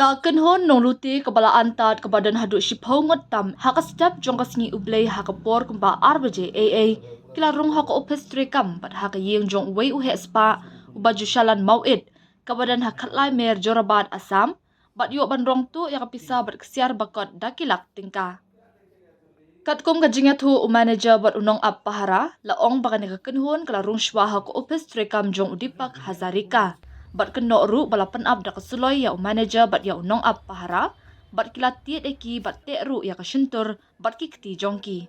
La kenhon nong lute kebala antat kebadan hadu shipau ngot tam haka step jong kasingi ublei haka por kumba RBJ AA kila rung haka office trekam bat haka yeng jong wei uhe spa ubaju shalan mauit kebadan haka lai mer Jorabat Assam bat yo ban rong tu ya kapisa bat ksiar bakot dakilak tingka. Katkum ka jinga thu u manager bat unong ap pahara la ong bakan ka kenhon kala rung shwa haka office trekam jong udipak Hazarika. Bat keno ru bala pen up da kesuloi ya manager bat ya unong up pahara bat kila tiet eki bat te ru ya kesentur bat ki kti jongki.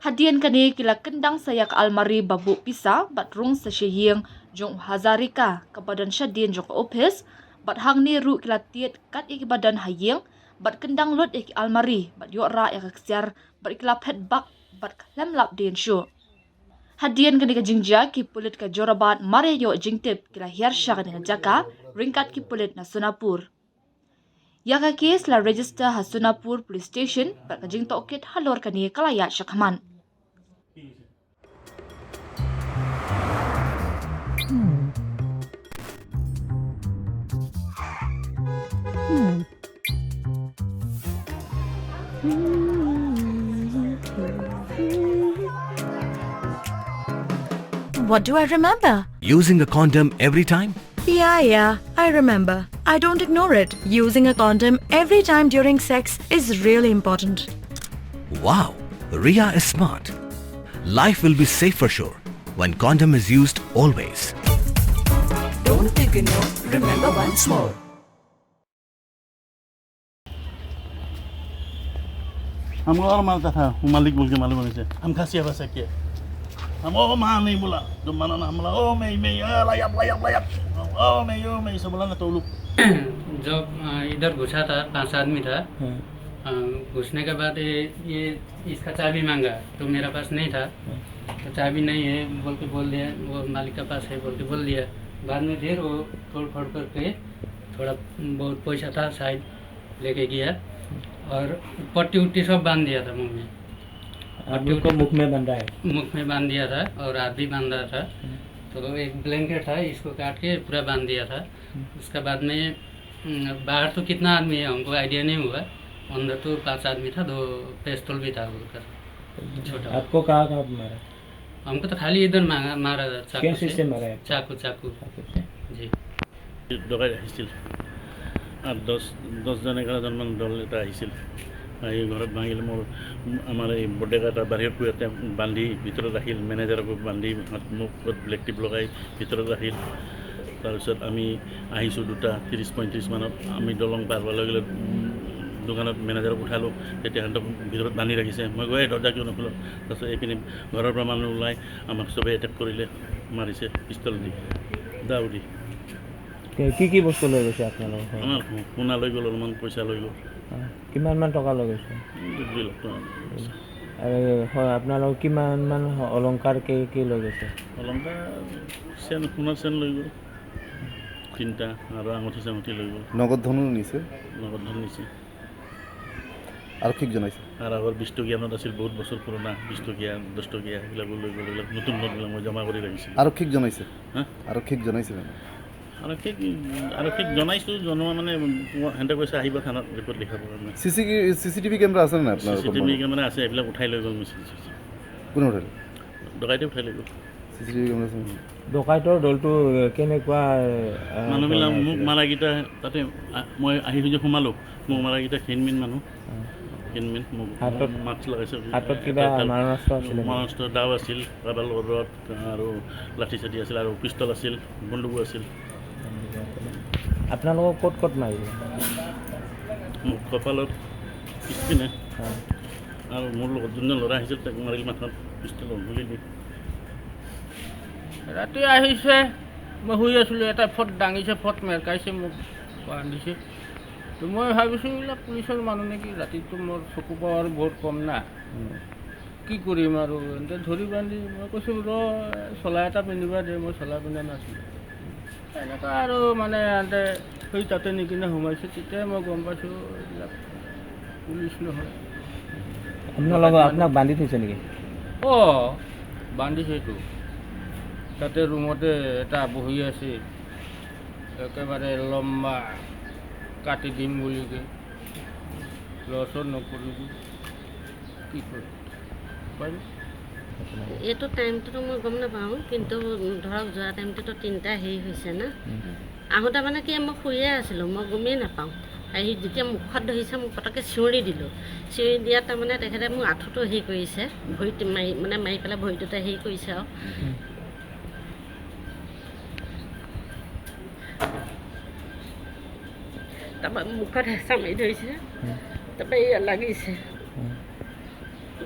Hadian kani kila kendang saya ke almari babu pisa bat rung seseyeng jong Hazarika kebadan syadin jong office bat hang ni ru kila tiet kat iki badan hayeng bat kendang lot eki almari bat yo ra ya keksiar bat kila pet bak bat klem lap den shu. Hadian kani ka jingjia ki pulit ka Jorabat mare yo jingtip kila hiarsha kani ka jaka ringkat ki pulit na Sonapur. Yaka kes la register ha Sonapur police station bat ka jingtokit halor kani kalaya shakhaman. What do I remember? Using a condom every time? Yeah, I remember. I don't ignore it. Using a condom every time during sex is really important. Wow, Ria is smart. Life will be safe for sure when condom is used always. Don't ignore, remember once more. हम और मारता था, वो मालिक बोल के मालूम होने से हम खासिया भाषा किया हम ओ माँ नहीं बोला जो माना ना हमला ओ मैं मैं लायप लायप लायप ओ मैं सब बोला ना तो लोग। जब इधर घुसा था 5 आदमी था। घुसने के बाद ये इसका चाबी मांगा तो मेरा पास नहीं था, तो चाबी नहीं है बोल के बोल दिया, वो मालिक के पास है बोल के बोल दिया। बाद में फिर वो तोड़ फोड़ करके थोड़ा बहुत पैसा था शायद लेके गया और पट्टी उट्टी सब बांध दिया था मुँह में। पट्टी को मुख में बांधा है, मुख में बांध दिया था और हाथ भी बांधा था। तो एक ब्लैंकेट था इसको काट के पूरा बांध दिया था। उसके बाद में बाहर तो कितना आदमी है हमको आइडिया नहीं हुआ, अंदर तो 5 आदमी था, 2 पिस्तौल भी था उनका छोटा। आपको कहाँ कहाँ मारा? हमको तो खाली इधर मारा था, चाकू से मारा है? चाकू चाकू जी। ডকাইত আহিছিল আৰু দহজন এঘাৰজনমান দল এটা আহিছিল, আহি ঘৰত ভাঙিল। মোৰ আমাৰ এই বৰডেকা এটা বাহিৰত গৈ ইয়াতে বান্ধি ভিতৰত ৰাখিল, মেনেজাৰকো বান্ধি মুখত ব্লেক টিপ লগাই ভিতৰত ৰাখিল। তাৰপিছত আমি আহিছোঁ 2টা 30-35 মানত, আমি দলং পাৰ হোৱাৰ লগে লগে দোকানত মেনেজাৰক উঠালোঁ, তেতিয়া সিহঁতক ভিতৰত বান্ধি ৰাখিছে। মই গৈ দৰ্জা কিয় নোখোলোঁ? তাৰপিছত এইপিনে ঘৰৰ পৰা মানুহ ওলাই আমাক চবেই এটেক কৰিলে, মাৰিছে পিষ্টল দি, দাও দি। কি কি বস্তু লৈ গৈছে আপোনালোকৰ? আমাৰ সোণা লৈ গ'ল, অলপমান পইচা লৈ গ'ল। কিমানমান টকা লৈ গৈছে? 2 লাখ টকা। আৰু আপোনালোক কিমানমান অলংকাৰ কি কি লৈ গৈছে? অলংকাৰ চেন, সোণাৰ চেন লৈ গ'ল 3টা, আৰু আঙুঠি চাঙুঠি লৈ গ'ল। নগদ ধনো নিছে? নগদ ধন নিছে। আৰক্ষীক জনাইছে? আৰু আগৰ 20 টকীয়া নোট আছিল, বহুত বছৰ পুৰণা, 20 টকীয়া 10 টকীয়া সেইবিলাকো লৈ গ'ল। এইবিলাক নতুন নোটবিলাক মই জমা কৰি ৰাখিছিলোঁ। আৰক্ষীক জনাইছে? হা, আৰক্ষীক জনাইছে? আৰক্ষীক জনাইছোঁ, জনোৱা মানে সিহঁতে কৈছে আহিব থানাত ৰিপৰ্ট লিখাব কাৰণে। চি চি টিভি কেমেৰা আছে নাই আপোনাৰ? চি চি টিভি কেমেৰা আছে, এইবিলাক উঠাই লৈ গ'ল। কোনে উঠালে? ডকাইতে উঠাই লৈ গ'ল। চি চি টিভি কেমেৰা আছে? ডকাইতৰ দলটো কেনেকুৱা? মানুহবিলাক মোক মাৰাকেইটা তাতে মই আহি যে সোমালোঁ, মোক মাৰাকেইটা ক্ষীণমিন মানুহ, ক্ষীণমিন, মোক মাস্ক লগাইছে, হাতত কিবা মাৰণাস্ত্ৰ আছিল? মাৰণাস্ত্ৰ দাও আছিল, কাৰোবাৰ লগত আৰু লাঠি চাঠি আছিল, আৰু পিষ্টল আছিল, বন্দুকো আছিল। আপোনালোকক ক'ত ক'ত মাৰিলে? মোক কপালত পিছপিনে, আৰু মোৰ লগত যোনজন ল'ৰা আহিছিল তাক মাৰিল মাথাত পিষ্টলত গুলি দি। ৰাতি আহিছে, মই শুই আছিলোঁ, এটা ফট দাঙিছে, ফট মেৰকাইছে, মোক বান্ধিছে। তো মই ভাবিছোঁ এইবিলাক পুলিচৰ মানুহ নেকি, ৰাতিটো মোৰ চকু পাৱাৰ বহুত কম না, কি কৰিম আৰু। এন্তে ধৰি বান্ধি মই কৈছোঁ ৰ চোলা এটা পিন্ধিবা দে, মই চোলা পিন্ধা নাছিলোঁ। এনেকুৱা আৰু মানে এন্তে সেই তাতে নিকিনে সোমাইছে, তেতিয়াই মই গম পাইছোঁ এইবিলাক পুলিচ নহয়। আপোনালোকৰ আপোনাক বান্ধি থৈছে নেকি? অঁ, বান্ধিছেতো। তাতে ৰুমতে এটা বহি আছে, একেবাৰে লম্বা। কাটি দিম বুলি কে, লৰচৰ নকৰিবি, কি কৰিম উপায় নাই। এইটো টাইমটোতো মই গম নাপাওঁ, কিন্তু ধৰক যোৱা টাইমটোতো 3টা হেৰি হৈছে না। আহোঁতে মানে কি, মই শুইয়ে আছিলোঁ, মই গমেই নাপাওঁ। আহি যেতিয়া মুখত ধৰিছে, মোক পটককৈ চিঞৰি দিলোঁ। চিঞৰি দিয়াত তাৰমানে তেখেতে মোক আঁঠুটো হেৰি কৰিছে, ভৰিত মাৰি, মানে মাৰি পেলাই ভৰিটোতে হেৰি কৰিছে আৰু তাৰপৰা মুখত হেঁচা মাৰি ধৰিছে, তাৰপৰা এয়া লাগিছে,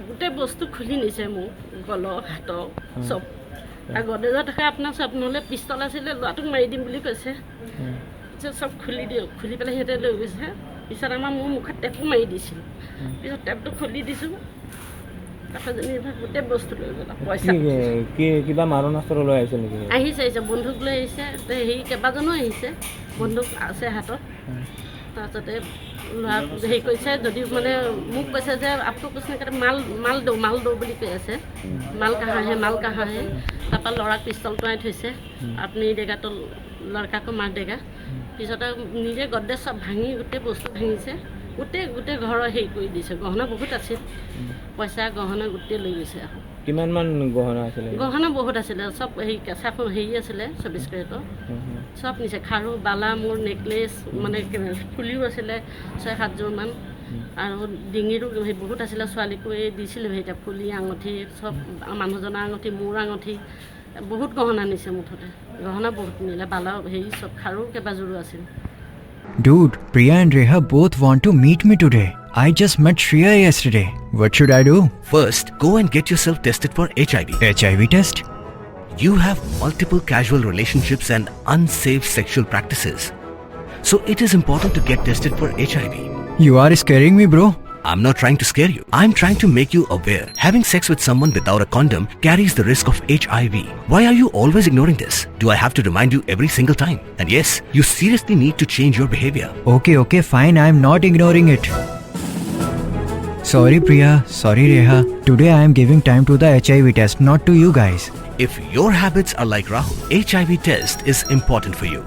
গোটেই বস্তু খুলি নিছে মোক, গলৰ, হাতৰ চব আৰু গডৰেজত থকা আপোনাৰ চব। নহ'লে পিষ্টল আছিলে, ল'ৰাটোক মাৰি দিম বুলি কৈছে। পিছত চব খুলি দিয়ক, খুলি পেলাই সিহঁতে লৈ গৈছে। পিছত আমাৰ মোৰ মুখত টেপো মাৰি দিছিল। পিছত টেপটো খুলি দিছোঁ, তাৰপৰা যেনিবা গোটেই বস্তু লৈ গ'ল আৰু পইচা। কি কি কিবা মাৰণাস্ত্ৰ লৈ আহিছিল নেকি? আহিছে, আহিছে, বন্দুক লৈ আহিছে। হেৰি, কেইবাজনো আহিছে, বন্দুক আছে হাতত। তাৰপিছতে ল'ৰাক হেৰি কৰিছে যদি মানে মোক কৈছে যে आपको कुछ नहीं करे, माल माल दो, माल दो বুলি কৈ আছে। माल कहाँ है, माल कहाँ है। তাৰপৰা ল'ৰাক পিষ্টল টোঁৱাই থৈছে, আপুনি देगा तो लड़का को मार देगा। পিছতে নিজে গডৰেজ চব ভাঙি, গোটেই বস্তু ভাঙিছে, গোটেই গোটেই ঘৰৰ হেৰি কৰি দিছে। গহনা বহুত আছিল, পইচা গহনা গোটেই লৈ গৈছে আৰু। কিমানমান গহনা আছিলে? গহনা বহুত আছিলে, চব হেৰি কেঁচা হেৰি আছিলে, 24 কেৰেটৰ, চব নিছে। খাৰু, বালা, মোৰ নেকলেচ, মানে ফুলিও আছিলে 6-7যোৰমান আৰু ডিঙিৰো সেই বহুত আছিলে। ছোৱালীকো এই দিছিলোঁ সেইটা ফুলি, আঙুঠি চব, মানুহজনৰ আঙুঠি, মোৰ আঙুঠি, বহুত গহনা নিছে। মুঠতে গহনা বহুত নিলে, বালা হেৰি চব, খাৰু কেইবাযোৰো আছিল। Dude, Priya and Reha both want to meet me today. I just met Shreya yesterday. What should I do? First, go and get yourself tested for HIV. HIV test? You have multiple casual relationships and unsafe sexual practices. So it is important to get tested for HIV. You are scaring me, bro. I'm not trying to scare you. I'm trying to make you aware. Having sex with someone without a condom carries the risk of HIV. Why are you always ignoring this? Do I have to remind you every single time? And yes, you seriously need to change your behavior. Okay, fine. I'm not ignoring it. Sorry, Priya. Sorry, Reha. Today I am giving time to the HIV test, not to you guys. If your habits are like Rahul, HIV test is important for you.